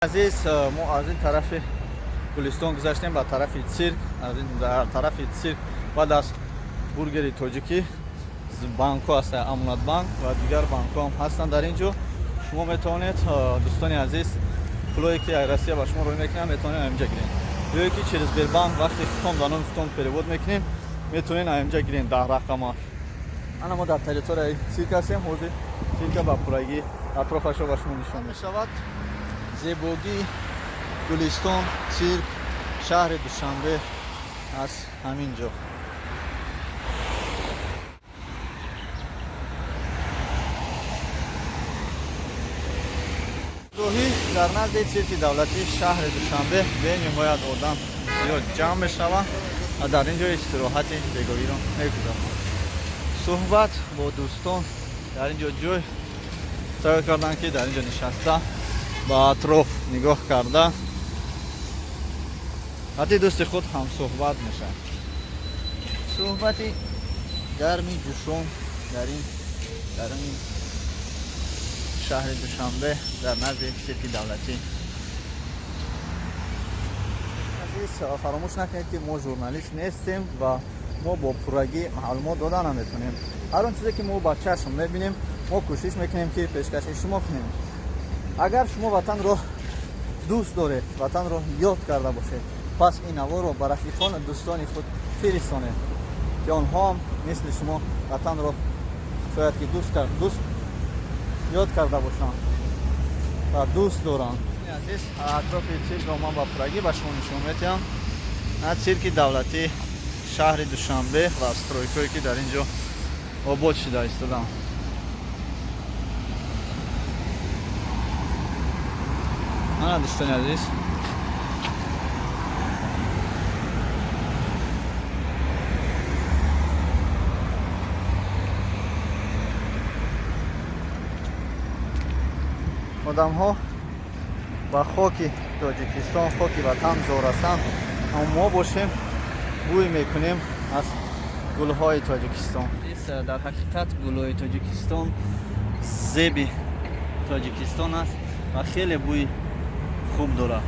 Азиз, мо аз ин тарафи Гулистон гузаштем ба тарафи цирк. Аз ин дар тарафи цирк баъд аз бургери тоҷикӣ банкҳо ҳастанд, Амонатбанк ва дигар банкҳо ҳам ҳастанд. Дар ин ҷо шумо метавонед, дӯстони азиз, пулое ки аз Россия ба шумо рӯй мекунанд, метавонед инҷа гиред ё ки через Сбербанк вақте худтон ба номи худтон перевод мекунед, метавонед инҷа гиред 10 рақама. Ана мо дар территорияи цирк ҳастем. Ҳозир цирка ба пуррагӣ атрофашро ба шумо нишон мешавад. Зебогии Гулистон, цирк, шаҳри Душанбе аз ҳамин ҷо. Гоҳӣ дар назди цирки давлатии шаҳри Душанбе бениҳоят одам зиёд ҷамъ мешаванд ва дар ин ҷо истироҳати бегоҳиро мегузаронанд. Суҳбат бо дӯстон дар ин ҷо ҷой тайёр карданд, ки дар ин ҷо нишаста, ба атроф нигоҳ карда, ҳатти дӯсти худ ҳамсуҳбат мешавад. Суҳбати гарми ҷӯшон дар ин шаҳри Душанбе дар назди цирки давлатӣ. Азиз, фаромӯш накунед, ки мо журналист нестем ва мо бо пуррагӣ маълумот дода наметавонем. Ҳар он чизе ки мо ба чашм мебинем, мо кӯшиш мекунем, ки пешкаши шумо кунем. Агар шумо ватанро дӯст доред, ватанро ёд карда бошед, пас ин наворро ба рафиқону дӯстони худ фиристонед, ки онҳоам мисли шумо ватанро шояд ки дӯст ёд карда бошанд ва дӯст доранд. Азиз, атрофи циркро ман ба пуррагӣ ба шумо нишон медиҳам. На цирки давлатии шаҳри Душанбе ва стройкое ки дар ин ҷо обод шуда истоданд. Ана, дӯстони азиз, одамҳо ба хоки Тоҷикистон, хоки ватан зорасанд, аммо мо бошем, бӯй мекунем аз гулҳои Тоҷикистон. Дар ҳақиқат гулҳои Тоҷикистон зеби Тоҷикистон аст ва хеле бӯи хуб дорад.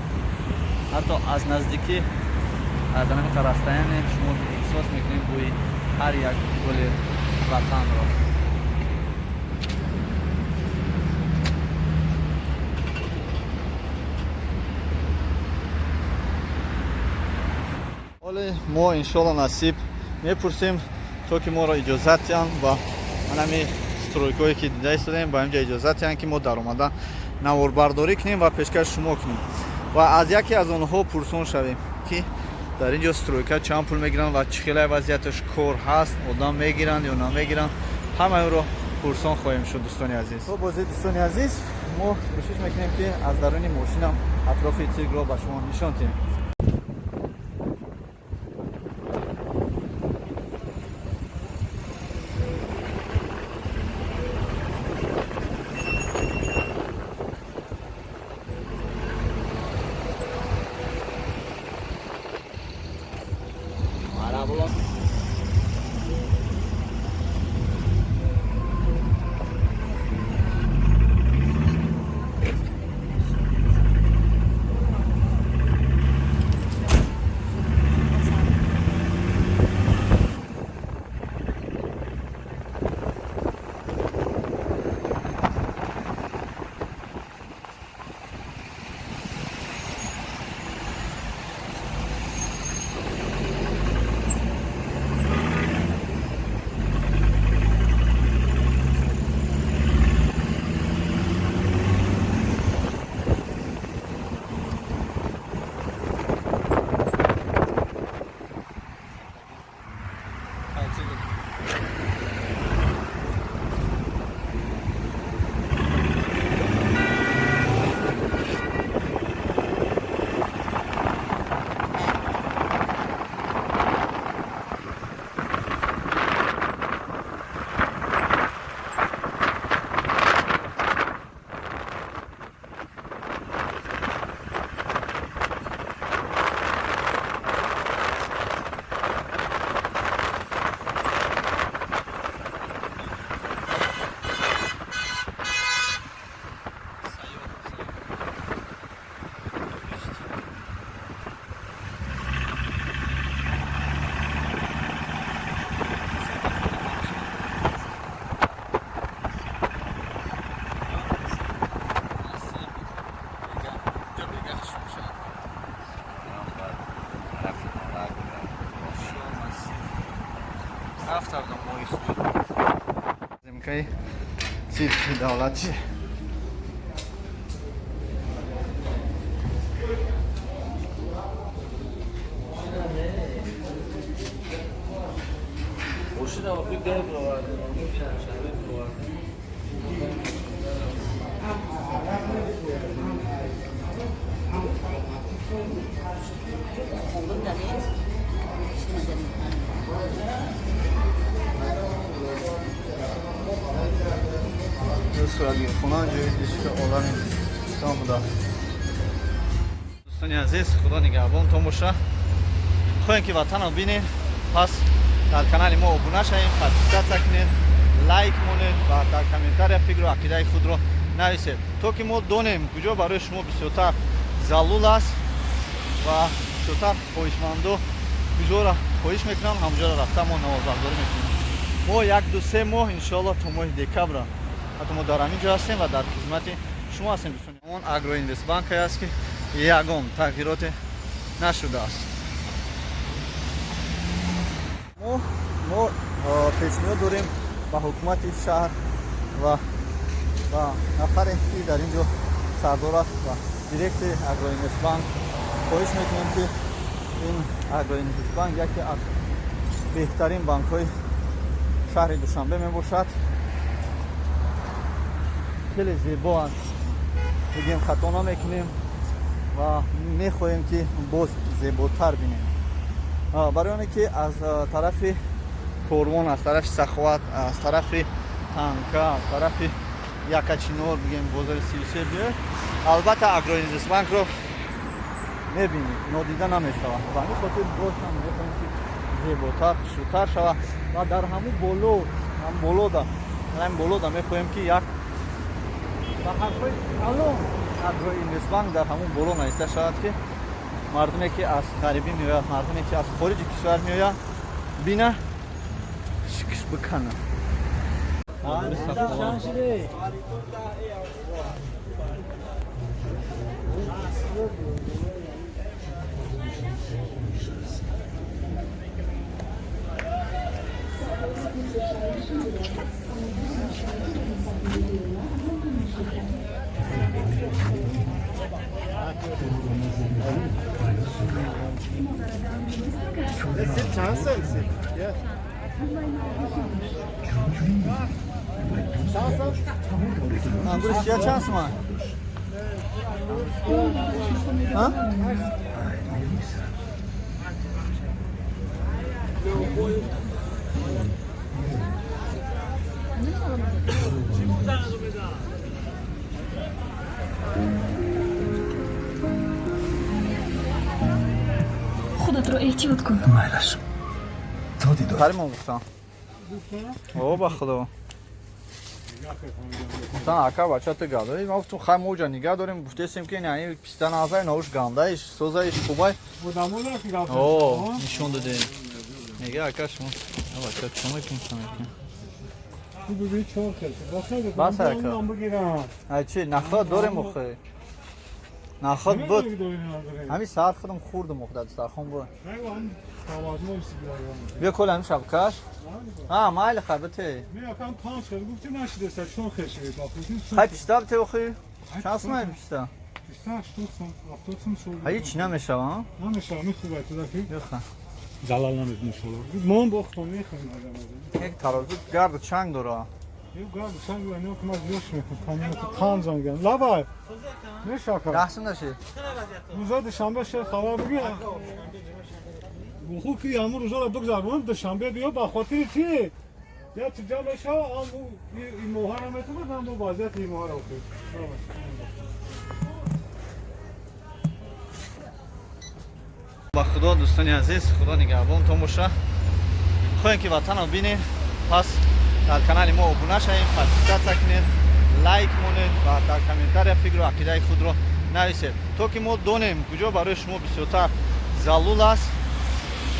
Ҳатто аз наздикӣ, аз ҳамин расстояние шумо эҳсос мекунед бӯи ҳар як гули ватанро. Ҳоле мо, иншоалло, насиб, мепурсем, то ки моро иҷозат диҳанд ба ҳанами стройкое ки дида истодаем, ба инҷа иҷозат диҳанд, ки мо даромада наворбардорӣ кунем ва пешкаш шумо кунем ва аз яке аз онҳо пурсон шавем, ки дар ин ҷо стройка чанд пул мегиранд ва чӣ хелай вазъияташ, кор ҳаст, одам мегиранд ё намегиранд. Ҳамаи онро пурсон хоҳем шуд, дӯстони азиз. Хоб, бозӣ, дӯстони азиз, мо кӯшиш мекунем, ки аз даруни мошинам атрофи циркро ба шумо нишон диҳем. Парабола. Рафта будам моҳи Зимкаи цирки давлатӣ. Суратгирхона ҷои ишқи олами ислом буда. Дӯстони азиз, Худо нигаҳбонтон боша. Хоҳем ки ватанро бинед, пас дар канали мо обуна шавем, подписаться кунед, лайк монед ва дар комментария фикру ақидаи худро нависед, то ки мо донем куҷо барои шумо бисёртар залул аст ва бисёртар хоҳишмандо куҷоро хоҳиш мекунанд, ҳамҷоро рафта мо навозбардорӣ мекунем. Мо 1-2-3 моҳ, иншоалло, то моҳи декабра ҳатто мо дар ҳамин ҷо ҳастем ва дар хизмати шумо ҳастем, дӯстони. Он Агроинвестбанке аст, ки ягон тағйироте нашудааст. Мо пешниҳод дорем ба ҳукумати шаҳр ва ба нафаре, ки дар ин ҷо сардор аст ва директори Агроинвестбанк. Хоҳиш мекунем, ки ин Агроинвестбанк яке аз беҳтарин банкҳои шаҳри Душанбе мебошад. Хеле зебо аст, бигем, хато намекунем, ва мехоҳем, ки боз зеботар бинем. Барои оне ки аз тарафи Корвон, аз тарафи Саховат, аз тарафи Танка, аз тарафи Якачинор, бигем, бозори 33 биёед, албатта Агроинвестбанкро мебинед, нодида намешавад. Ба ҳамин хотир боз ҳам мехоҳем, ки зеботар, хушрӯтар шавад ва дар ҳамун боло, ҳам болода, ҳамин болода мехоҳем, ки як ба ҳарфҳои калон Агроинвестбанк дар ҳамун боло нависта шавад, ки мардуме, ки аз ғарибӣ меояд, мардуме, ки аз хориҷи кишвар меояд, бина, шикш бикана. چند سال؟ Ангури сия чанд суман? А? Худатро эҳтиёт кун. Майлаш, то дидор. Каримон гуфтам. О, ба худо. Гуфтан, ака, бача, ту гадои. Ма гуфтум, хай, мо уҷа нигаҳ дорем, гуфтесем, ки ин писта назай, науш гандаиш, созаиш хубай. О, нишон додем. Мега, ака, шумо. Бача, чо мекунӣ, чо мекунӣ? Бас, ака. Ай чи, наход дорем охе. Наход буд. Ҳамин саҳар худам хӯрдум охе, дар дастархон буд. Бия кол ҳамин шабкаш. А, майли, хай бите. Хай писта бите охи. Чанд сумай писта? Ҳай чӣ намешава? Бихай. Залал намекунӣ шумо. Мон бо худтон мехӯрем. Як тарозу гарду чанг дора. Лабай. Мешака. Даҳ сум наши. Рӯза душанбе шер хабар бигӣ. Хуб ки ҳамун рӯзаро бигзаронам, душанбе биё, ба хотири чи? Я чиҷа мешава, аму ин моҳаро метавонад, аммо вазъияти ин моҳаро охир. Ба худо, дӯстони азиз, Худо нигаҳбонтон боша. Хоҳем ки ватанро бинед, пас дар канали мо обуна шавем, подписаться кунед, лайк монед ва дар комментария фикру ақидаи худро нависед, то ки мо донем куҷо барои шумо бисёртар залул аст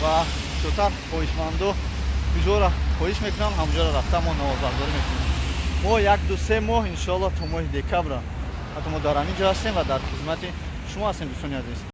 ва бисёртар хоҳишмандо куҷоро хоҳиш мекунанд, ҳамҷоро рафта мо навозбардорӣ мекунем. Мо 1-2-3 моҳ, иншоалло, то моҳи декабра ҳатто мо дар ҳамин ҷо ҳастем ва дар хизмати шумо ҳастем, дӯстони азиз.